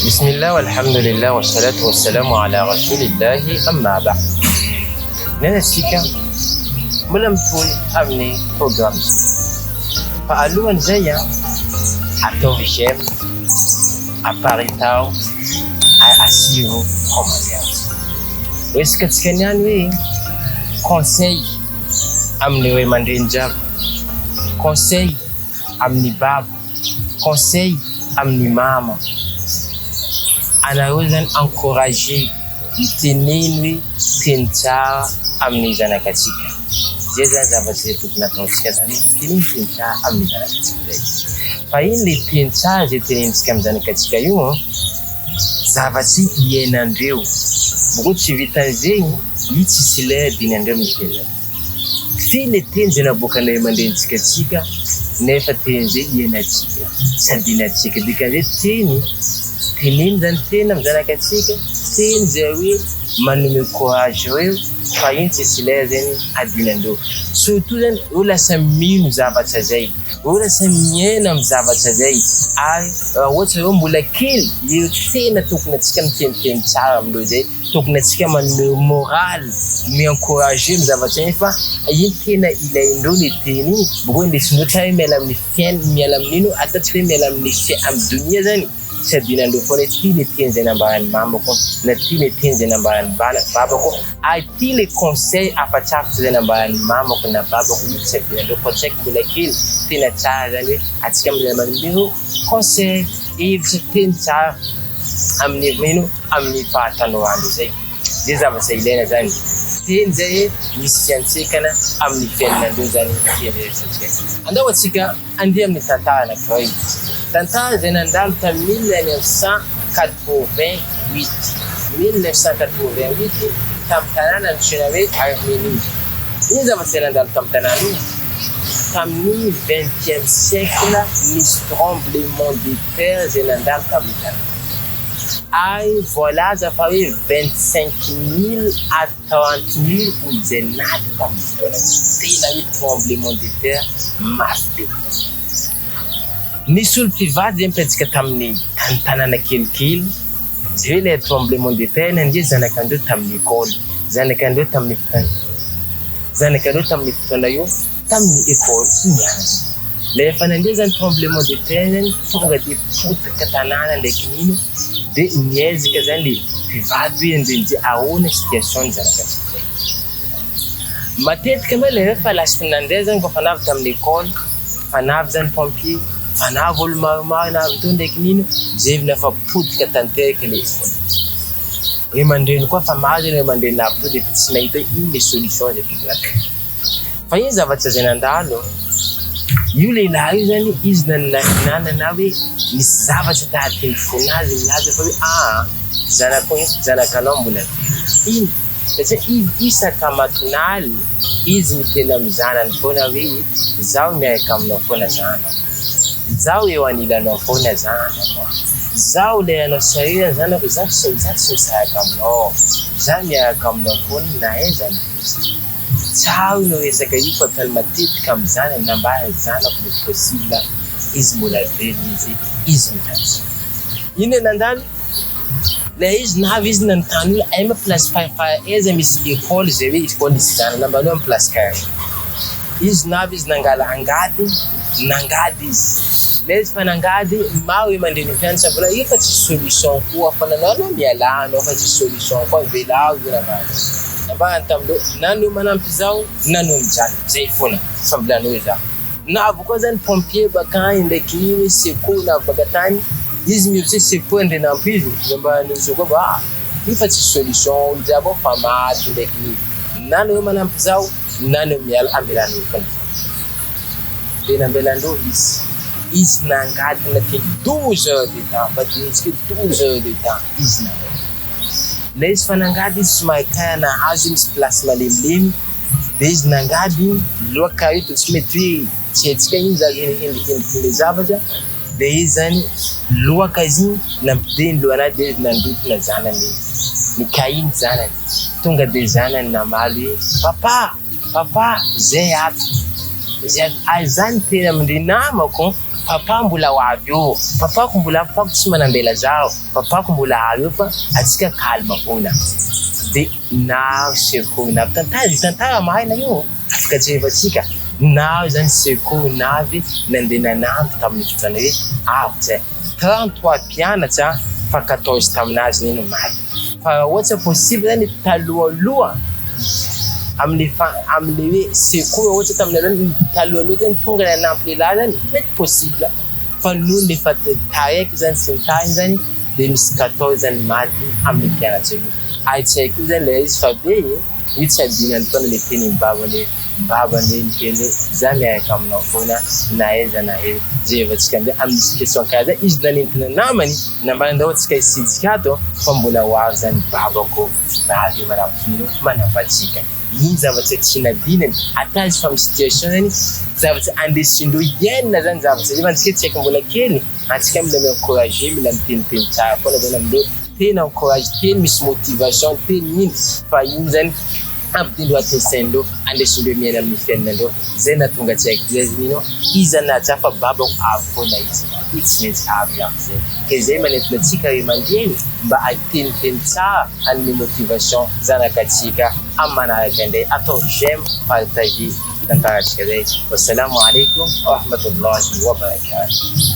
Bismillah walhamdulillah wassalatu wassalamu ala rasulillahi amma ba'd. Nena tsika mbola mitohy amin'ny programme. Fa alohan'izay an, ataovy j'aime, aparitaho ary asio commentaire. Resaka antsika niany hoe conseil amin'ny ray aman-dreny jiaby, conseil amin'ny baba, conseil amin'ny mama, anareo zany encourager miteneno hoe teny tsara amin'ny zanakatsika, zay zany zavatra zay tokony ataontsika zany hoe miteneno teny tsara amin'ny zanakatsika zay, fa iny le teny tsara zay tenenintsika amin'ny zanakatsika io an, zavatsy iainandreo, boko tsy vitan'zegny io tsisy lera dinandreo miteny anareo. Tsy le teny zay navoakan'ny ray aman-drenintsika antsika nefa teny zay iainantsika sy adinantsika. Dikan'izay teny teneno zany teny amin'ny zanakatsika, teny zay hoe manome courage reo fa iny tsisy lera zegny adinandreo. Surtout zany reo lasa mino zavatra zay, reo lasa miaina amin'ny zavatra zay ary raha ohatra reo mbola kely ireo tena tokony antsika miteniteny tsara amindreo zay. Tokony antsika manome moral, mi encourager ny zavatra iny fa iny tena ilaindreo le teny iny, boko indesindreo tsara hoe miala amin'ny fiain miala amin'ino ataontsika hoe miala amin'ny fiain amin'ny donia zany tsy adinandreo foana hoe ty le teny zay nambaran'ny mamako na ty le teny zay nambaran'ny bana babako ary ty le conseil hafatrafatra zay nambaran'ny mamako na babako io tsy adinandreo fa tsy haiko mbola kely tena tsara zany hoe antsika mila manome conseil hevitra teny tsara amin'ny ino amin'ny fahatanorana izay. Izay zavatra ilaina zany. Teny izay misy fiantsekana amin'ny fiainanareo zany teny rehetra izay. Andao antsika andeha amin'ny tantara anankiray. Tantara izay nandalo tamin'ny 1988. 1988 tamin'ny tanàna antsoina hoe Armenie. Inona zavatra izay nandalo tamin'ny tanàna io? Tamin'ny vingtième siècle nisy tremblement de terre izay nandalo tamin'ny tanàna. Ary voalaza fa hoe 25 000 à 30 000 olo izay naty tamin'ny fotoana io. Tena hoe tremblement de terre mafy be. Nisy olo mpivady zay nipetraka tamin'ny tany tanàna kelikely, zay hoe ilay tremblement de terre nandeha zanakandreo tamin'ny école, zanakandreo tamin'ny fotoana, zanakandreo tamin'ny fotoana io. Tamin'ny école nianatra. Ilay efa nandeha zany tremblement de terre zany tonga de potika tanàna ndraiky nino de niezaka zany le mpivady hoe andeha nijery ahoana situation ny zanak'antsika zay. Matetika moa le efa lasa nandeha zany kôfa navy tamin'ny école fa navy zany pompier fa navy olo maromaro navy teo ndraiky nino jerena fa potika tanteraka le école. Ray aman-dreny koa fa maro zany ray aman-dreny navy teo de efa tsy nahita hoe ino le solution zay tokony atao. Fa iny zavatra izay nandalo, io lehilahy io zany izy nanana hoe nisy zavatra tahaky ny fon'azy milaza fa hoe aa zanako zanakanao mbola velona. Iny satria izy isaka matin'aly izy miteny amin'ny zanany foana hoe zaho miaraka aminao foana zanako, zaho eo anilanao foana zanako, zaho ilay anao sahirana zanako, zaho tsy zaho tsy misaraka aminao, zaho miaraka aminao foana na aiza na aiza. Tsaro io resaka io fa ataony matetika am zanany nambarany zanako le possible izy mbola velona izy izy mitady inona nandalo le izy navy izy nanontany olona aiza place farafara aiza misy ecole zay hoe ecole misy zanany nambarany hoe am place kara izy navy izy nangala angady Nangady izy. Ilay izy fa nangady, maro ray aman-dreny mpianatra mbola io fa tsisy solution koa fa nanao anao mialà anao fa tsisy solution koa avelao io nambarany. Nambarany tamin'ireo na anao manampy zaho na anao mijaly, zay foana fa mbola anao zaho. Navy koa zany pompier baka any ndraiky iny hoe secours navy baka tany, izy mihevitra hoe secours ndray nampy izy, nambaran'ireo secours fa ah io fa tsisy solution olo jiaby ao fa maty ndraiky iny, na anareo manampy zaho na anao miala amelanareo foana zaho. Dia nambelandreo izy. Izy nangadona teny 12 heures de temps, mba dinihintsika hoe 12 heures de temps izy nangady. Ilay izy fa nangady izy somary kara nahazo misy place malemilemy, dia izy nangady iny, loaka io toa tsy mety hoe tsy haintsika iny za hendrikendrikin'ilay zavatra, dia izy zany loaka izy iny, nampidiny lohanazy dia izy nandotona zanany, nikahiny zanany, tonga dia zanany namaly hoe papa! Papa, zay ato, zay ato, ary za niteny amin-dry namako. Papa mbola ho avy eo, papako mbola avy, papako tsy manambela zaho, papako mbola avy eo fa atsika calme foana. De naro secours navy, tantara io tantara marina io, afaka jerevantsika, naro zany secours navy nandeha nanampy tamin'ny fotoana hoe avotra. 33 mpianatra fa 14 taminazy anie no maty. Fa raha ohatra possible zany talohaloha amle fa amle hoe secours ohatra tamin'ny alohany talohaloha zany tonga nanampy lehilahy zany mety possible fa noho ny efa taraiky zany sy ny tariny zany de misy 14 zany maty amle mpianatra io. Ary tsy haiko koa zany le izy fa be e! Io tsy adinany foana le tenin'i babany hoe babany hoe niteny hoe za miaraka aminao foana na aiza na aiza jerevantsika amizay amin'ny situation karaha zay izy nanentana namany nambarany ndao tsika hisidika ato fa mbola ho avy zany babako avy eo manapino manampatsika iny zavatra tsy nadinany ata izy fa amin'ny situation zany zavatra andesindreo hiainana zany zavatra zay fa antsika tsy haiko mbola kely antsika mila mi encourager mila miteniteny tsara foana zany amindreo Tena encourage teny misy motivation teny iny fa iny zany ampidindreo atesaindreo andesindreo miaina amin'ny fiainanandreo zay nahatonga tsy haiko zay nino iza na za fa babako avy foana izy io tsy maintsy avy ihany zay ke zay manentana antsika ray aman-dreny mba ahiteniteny tsara hanome motivation zanakatsika amin'ny manaraka indray ataovy j'aime partager tantaratsika zay wassalamo alaikum warahmatullahi wabarakatuh.